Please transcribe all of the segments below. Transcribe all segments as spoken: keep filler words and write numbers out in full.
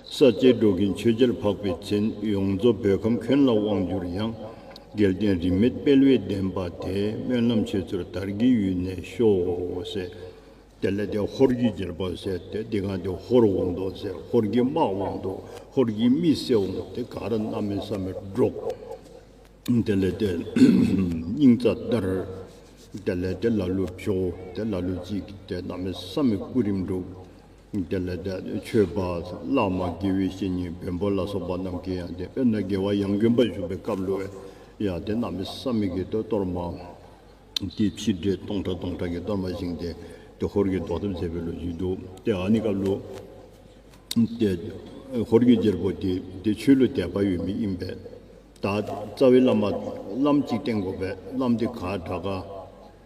ས་སྐྱ་འགྲོ་མགོན་ཆོས་རྒྱལ་འཕགས་པའི་མཚན། ཡོངས་རྫོགས་བོད་ཁམས་ཁྱོན་ལ་དབང་བསྒྱུར་ཡང་། རྒྱལ་བསྟན་རིས་མེད་སྤེལ་བའི་བདེན་པ་དེ། སྨོན་ལམ་ཆོས་ཚུལ་དར་རྒྱས་ཡུན་གནས་ཤོག་ཟེར། དེ་ལས་ཏེ་ཧོར་གྱི་རྒྱལ་པོ་ཟེར་ཏེ་དེ་སྒང་ཏེ་ཧོར་འོང་དོ་ཟེར། ཧོར་གྱི་དམག་འོང་དོ། ཧོར་གྱི་མི་སེར་འོང་དོ། ཏེ་ག་ར་གནམ་མེད་ས་མེད་འདྲོག། དེ་ལས་ཏེ་སྙིང་རྩ་འདར། དེ་ལས་ཏེ་ལ་ལུ་བྱོག། ཏེ་ལ་ལུ་ཅིག་ཏེ་གནམ་མེད་ས་མེད་སྐུ་རིམ་འདྲོག། དེ་ལས་ཏེ་ཆོསཔ་བླ་མ་དགེ་བའི་བཤེས་གཉེན་བོན་པོ་ལ་སོགས་པ་རྣམས་ཀྱིས་ཡང་ཏེ་དཔེར་ན་རྒྱལ་བ་ཡང་དགོན་པ་བཞུགས་པའི་སྐབས་ལུ་ཡང་ཏེ་གནམ་མེད་ས་མེད་ཀྱི་ཏེ་གཏོར་མ་ཏེ་ཕྱི་འདྲེ་སྟོང་ཕྲག་སྟོང་ཕྲག་གི་གཏོར་མ་བཞེངས་ཏེ་ཏེ་ཧོར་གྱི་བཟློག་ཐབས་མཛད་པའི་ལོ་རྒྱུས་འདུག། ཏེ་ཨ་ནི་སྐབས་ལུ་ཏེ་ཧོར་གྱི་རྒྱལ་པོ་དེ་ཏེ་ཆོས་ལུ་དད་པ་ཡོད་མི་ཨིན་པས། ད་རྩ་བའི་བླ་མ་བླམ་ཅིག་བསྟེན་དགོ་པས། བླམ་དེ་ག་དྲག་ག་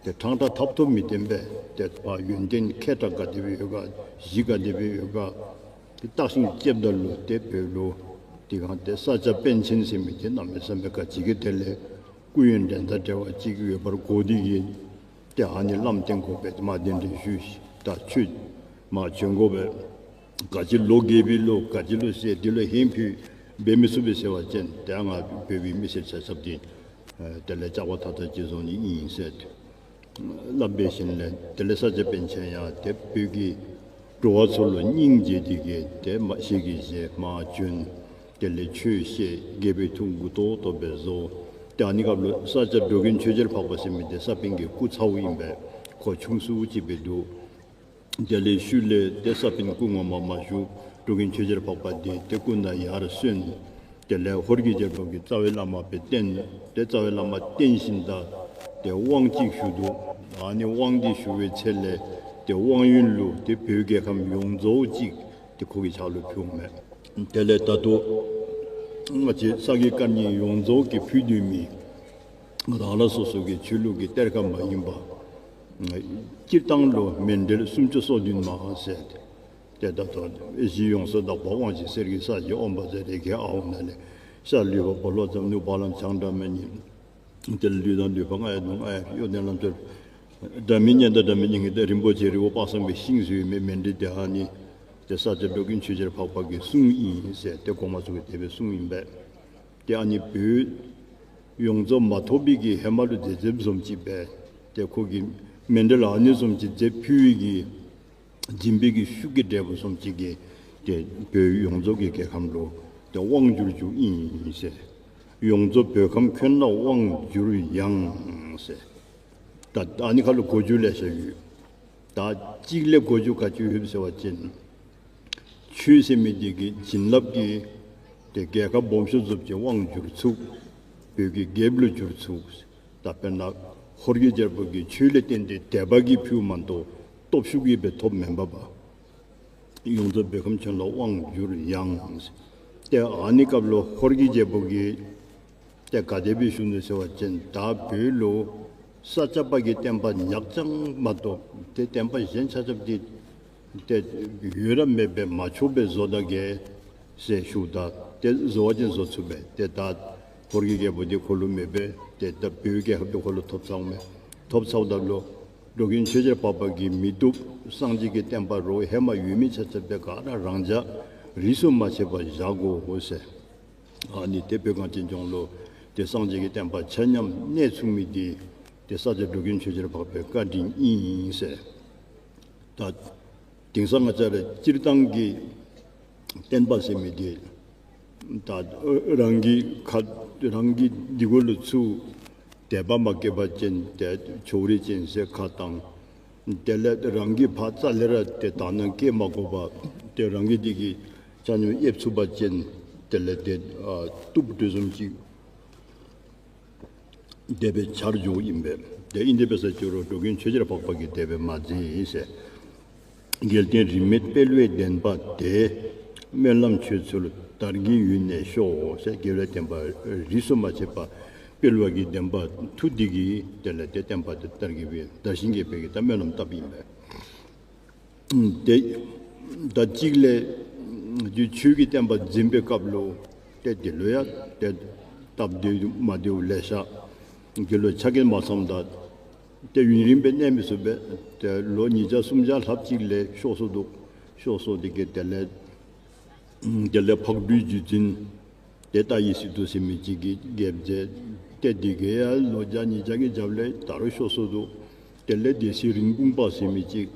ཏེ་ཕྲང་ཕྲང་ཐབ་ཐོབ་མི་བསྟེན་པས། ཏེ་ཕར་ཡོན་ཏན་མཁས་དྲགས་ག་དེ་སྦེ་ཡོད་ག་གཞི་ག་དེ་སྦེ་ཡོད་ག་ཏེ་བརྟག་ཤིང་དཔྱདཔ་ད་ལུ་ཏེ་བོད་ལུ་དེ་སྒང་ཏེ་ས་སྐྱ་པཎ་ཆེན་ཟེར་མི་དེ་གནམ་མེད་ས་མེད་ག་ཅི་གི་དེ་ལས་སྐུ་ཡོན་འགྲན་ཟླ་བྲལ་བ་ཅིག་ཡོད་པར་གོ་དེ་གིས་ཏེ་ཨ་ནི་བླམ་བསྟེན་དགོ་པས། མར་གདན་འདྲེན་ཞུ་ཤིག། ད་ཁྱོད་མར་བྱོན་དགོ་པས། ག་ཅི་ལོ་རྒས་པའི་ལོ་ག་ཅི་ལོ་ཟེར་དེ་ལུ་ཧན་ཕུད་འབད་མི་ཚུགས་པས་ཟེར་བ་ཅིན་ཏེ་ང་བོད་པའི་མི་སེར་ཆ་ཁྱབ་དེ་ཨེ་དེ་ལས་ཅག་པ་ཐག་ཐག་ཅིག་བཟོ་ནི་ཨིན་ཟེར་སླབ་འབད་ཞིནམ་ལས་དེ་ལས་ས་སྐྱ་པཎ་ཆེན་ཡང་ཏེ་བོད་ཀྱི་འགྲོ་བ་ཚུ་ལུ་སྙིང་རྗེ་དེ་གིས་ཏེ་མ་ཤེས་ཀྱི་ཞེ་མར་བྱོན། དེ་ལས་ཆོས་བཤད། རྒྱལ་པོའི་ཐུགས་མགུ་ཏོག་ཏོ་སྦེ་བཟོ། ཏེ་ཨ་ནི་སྐབས་ལུ་ས་སྐྱ་འགྲོ་མགོན་ཆོས་རྒྱལ་འཕགས་པ་ཟེར་མི་དེ་ས་པཎ་གྱི་སྐུ་ཚ་བོ་ཨིན་པས། ཁོ་ཆུང་སུ་ཅིག་སྦེ་འདུག། དེ་ལས་ཤུལ་ལས་ཏེ་ས་པཎ་སྐུ་ངོ་མ་མ་བཞུགས། འགྲོ་མགོན་ཆོས་རྒྱལ་འཕགས་པ་དེ་ཏེ་སྐུ་ན་ཡར་སོན། དེ་ལས་ཧོར་གྱི་རྒྱལ་པོ་གིས་རྩ་བའི་བླ་མ་སྦེ་བསྟེན། ཏེ་རྩ་བའི་བླ་མ་བསྟེན་ཞིནམ་ད་ཏེ་དབང་ཅིག་ཞུ་འདུག། ཨ་ནི་དབང་འདི་ཞུ་བའི་ཚེ་ལས་ཏེ་དབང་ཡོན་ལུ་ཏེ་བོད་རྒྱལ་ཁམས་ཡོངས་རྫོགས་ཅིག་ཏེ་ཁོ་གི་ཕྱག་ལུ་ཕུལ་འོང་མས། དེ་ལས་ད་ལྟོ་ང་བཅས་ས་དགེ་བཀའ་རྙིང་ཡོངས་རྫོགས་ཀྱིས་ཕུལ་སྡོད་མི་རང་རང་སོ་སོ་གི་ཆོས་ལུགས་ཀྱི་གཏེར་ཁ་མ་ཡིན་པ་སྤྱིར་བཏང་ལུ་མཎྜལ་སུམ་ཅུ་སོ་བདུན་མ་ཟེར་ཏེ། ཏེ་ད་ལྟོ་གཞི་ཡོངས་སུ་དག་པ་དབང་ཆེན་གསེར་གྱི་ས་གཞི་ཨོཾ་བཛྲ་རེ་ཁེ་ཨཱཿ་ཨོཾ་ན་ལས་ཤར་ལུས་འཕགས་པོ་ལྷོ་འཛམ་ནུབ་བ་ལང་བྱང་སྒྲ་མི་སྙན། དེ་ལས་ལུས་དང་ལུས་འཕགས་རྔ་ཡབ་དང་རྔ་ཡབ་གཡོ་ལྡན་ལམ་མཆོག། སྒྲ་མི་སྙན་དང་སྒྲ་མི་སྙན་གྱི་ཏེ་རིན་པོ་ཆེ་རི་བོ་དཔག་བསམ་གྱི་ཤིང་ཟེར་མི་མཎྜལ་དེ་ཨ་ནི་ཏེ་ས་སྐྱ་འགྲོ་མགོན་ཆོས་རྒྱལ་འཕགས་པ་གི་གསུང་ཨིན་ཟེར་ཏེ་གོང་མ་ཚུ་གིས་དེ་སྦེ་གསུངམ་ཨིན་པས། ཏེ་ཨ་ནི་བོད་ཡོངས་རྫོགས་མ་ཐོབ་པའི་གི་ཧེ་མ་ལུ་མཛད་མཛདཔ་བཟུམ་ཅིག་སྦེ་ཏེ་ཁོ་གིས་མཎྜལ་ཨ་ནི་བཟུམ་ཅིག་མཛད་ཕུལ་བའི་གི་སྦྱིན་པའི་གི་ཤུགས་ཀྱིས་འབྲས་བུ་བཟུམ་ཅིག་གིས་ཏེ་བོད་ཡོངས་རྫོགས་ཀྱི་རྒྱལ་ཁམས་ལུ་ཏེ་དབང་བསྒྱུར་བསྒྱུརཝ་ཨིན་ཟེར། ཡོངས་རྫོགས་བོད་ཁམས་ཁྱོན་ལ་དབང་བསྒྱུར་ཡང་ཟེར། ད་ཨ་ནི་ཁར་ལུ་གོ་རྒྱུ་ལེ་ཤ་ཡོད། ད་གཅིག་ལས་གོ་རྒྱུ་ག་ཅི་ཡོདཔ་ཟེར་བ་ཅིན་ཆོས་ཟེར་མི་འདི་གིས་བྱིན་རླབས་ཀྱིས་ཏེ་རྒྱལ་ཁབ་སྦོམ་ཤོས་ཟུག་ཅིག་དབང་བསྒྱུར་ཚུགས། བོད་ཀྱི་རྒྱལཔོ་ལུ་འགྱུར་ཚུགས། ད་དཔེར་ན་ཧོར་གྱི་རྒྱལ་པོ་གིས་ཆོས་ལས་བརྟེན་ཏེ་དད་པ་གིས་ཕུལཝ་མ་གཏོགས་སྟོབས་ཤུགས་ཀྱིས་སྦེ་ཐོབ་མེན་པས། ཡོངས་རྫོགས་བོད་ཁམས་ཁྱོན་ལ་དབང་བསྒྱུར་ཡང་། ཏེ་ཨ་ནི་སྐབས་ལུ་ཧོར་གྱི་རྒྱལ་པོ་གིས་ཏེ་ག་དེ་སྦེ་ཞུ་ནུག་ཟེར་བ་ཅིན་ད་བོད་ལུ་ས་སྐྱ་པ་གི་བསྟན་པ་ཉག་ཅང་མ་གཏོགས་ཏེ་བསྟན་པ་གཞན་ཆ་ཁྱབ་འདི་ཏེ་ཡོད་ར་མེད་པས། མ་ཆོགཔ་སྦེ་བཟོ་ད་གེ་ཟེར་ཞུཝ་ད་ཏེ་བཟོ་བ་ཅིན་བཟོ་ཚུགས་པས། ཏེ་ད་ཧོར་གྱི་རྒྱལ་པོ་འདི་ཁོ་ལུ་མེད་པས། ཏེ་ད་བོད་རྒྱལ་ཁབ་འདི་ཁོ་ལུ་ཐོབ་ཚརཝ་མས། ཐོབ་ཚརཝ་ད་ལུ་འགྲོ་མགོན་ཆོས་རྒྱལ་འཕགས་པ་གིས་མི་བཏུབ། སངས་རྒྱས་ཀྱི་བསྟན་པ་རོགས་ཧེ་མ་ཡོད་མི་ཆ་ཁྱབ་འདི་ག་ར་རང་འཇགས་རིས་སུ་མ་ཆད་པར་བཞག་དགོ་ཟེར། ཨ་ནི་ཏེ་བོད་གངས་ཅན་ལྗོངས་ལུ་ཏེ་སངས་རྒྱས་ཀྱི་བསྟན་པ་ཆ་མཉམ་གནས་ཚུགས་མི་འདི་ཏེ་ས་སྐྱ་འགྲོ་མགོན་ཆོས་རྒྱལ་འཕགས་པའི་བཀའ་དྲིན་ཨིན་ཟེར། ད་དེང་སང་ང་བཅས་ར་སྤྱིར་བཏང་གི་བསྟན་པ་ཟེར་མི་འདི་ད་རང་གི་ཁ་རང་གི་འདི་གུ་ལུ་ཚུར་དད་པ་མ་སྐྱེས་པ་ཅིན་ཏེ་ཕྱོགས་རིས་ཅན་ཟེར་ཁ་བཏང་། དེ་ལས་རང་གིས་ཕར་རྩ་ལས་ར་ཏེ་དག་སྣང་བསྐྱེད་མ་དགོ་པར་ཏེ་རང་གིས་འདི་གིས་ཆ་མཉམ་ཡེབ་ཚུགས་པ་ཅིན་དེ་ལས་ཏེ་ཨ་བཏུབ་དོ་བཟུམ་ཅིག་དེ་སྦེ་འཆར་འགྱོཝ་ཨིན་པས། ཏེ་ཨིན་དེ་སྦེ་ཟེར་ཅི་རུང་འགྲོ་མགོན་ཆོས་རྒྱལ་འཕགས་པ་གིས་དེ་སྦེ་མ་མཛད་ཟེར། རྒྱལ་བསྟན་རིས་མེད་སྤེལ་བའི་བདེན་པ་དེ། སྨོན་ལམ་ཆོས་ཚུལ་དར་རྒྱས་ཡུན་གནས་ཤོག་ཟེར། རྒྱལ་བའི་བསྟན་པ་རིས་སུ་མ་ཆད་པ་སྤེལ་བ་གི་བདེན་པ་མཐུ་འདི་གིས་དེ་ལས་ཏེ་བསྟན་པ་དེ་དར་རྒྱས་སྦེ་དར་ཞིང་རྒྱས་པའི་གི་ད་སྨོན་ལམ་བཏབ་ཨིན་པས། ཏེ་ད་གཅིག་ལས་ཆོས་ཀྱི་བསྟན་པ་འཛིན་པའི་སྐབས་ལུ་ཏེ་དེ་ལུ་ཡང་ཏེ་སྟབས་བདེཝ་མ་བདེཝ་ལེ་ཤ་དེ་ལུ་ཆ་རྐྱེན་མ་ཚངམ་ད་ཏེ་ཡུན་རིངམོ་སྦེ་གནས་མི་ཚུགས་པས། ཏེ་ལོ་ཉིས་བརྒྱ་སུམ་བརྒྱ་ལྷགཔ་ཅིག་ལས་ཤོར་སོ་འདུག། ཤོར་སོ་དེ་གིས་དེ་ལས་ དེ་ལས་ཕག་གྲུའི་རྒྱུད་འཛིན་ཏེ་ཏཱ་ཡི་སི་ཏུ་ཟེར་མི་ཅིག་གིས་རྒྱལཔོ་མཛད། ཏེ་དེ་གིས་ཡང་ལོ་བརྒྱ་ཉིས་བརྒྱ་གི་རྒྱབ་ལས་ད་རུང་ཤོར་སོ་ནུག། དེ་ལས་སྡེ་སྲིད་རིན་སྤུངས་པ་ཟེར་མི་ཅིག།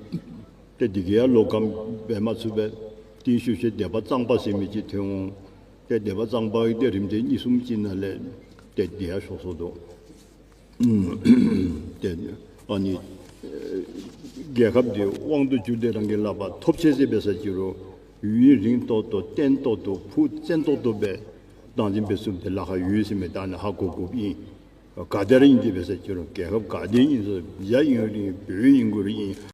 ཏེ་དེ་གིས་ཡང་ལོ་ཁམས་འབད་མ་ཚུགས་པས། དེའི་ཤུལ་ཤུལ་སྡེ་པ་གཙང་པ་ཟེར་མི་ཅིག་ཐོན་འོང་། ཏེ་སྡེ་པ་གཙང་པ་གིས་ཏེ་རིམ་བྱོན་གཉིས་གསུམ་ཅིག་ནང་ལས་ཏེ་དེ་ཡང་ཤོར་སོ་ནུག། ཏེ་ཨ་ནི་རྒྱལ་ཁབ་འདི་དབང་དུ་བསྒྱུར་ཏེ་རང་གི་ལག་པར་ཐོབ་ཅི་ཟེར་འབད་ས་ཅིག་རུང་ཡུན་རིང་ཏོག་ཏོ་བརྟན་ཏོག་ཏོ་ཕུགས་བཙན་ཏོག་ཏོ་སྦེ་བདག་འཛིན་འབད་ཚུགསཔ་འདི་ལཱ་ཁག་ཡོད་ཟེར་མི་ད་ནི་ཧ་གོ་དགོཔ་ཨིན། ག་དེ་ར་ཨིན་ཏེ་འབད་ས་ཅིག་རུང་རྒྱལ་ཁབ་ག་དེ་ཨིན་རུང་འཇར་ཨིན་རུང་བོད་ཨིན་དགོ་རུང་ཨིན།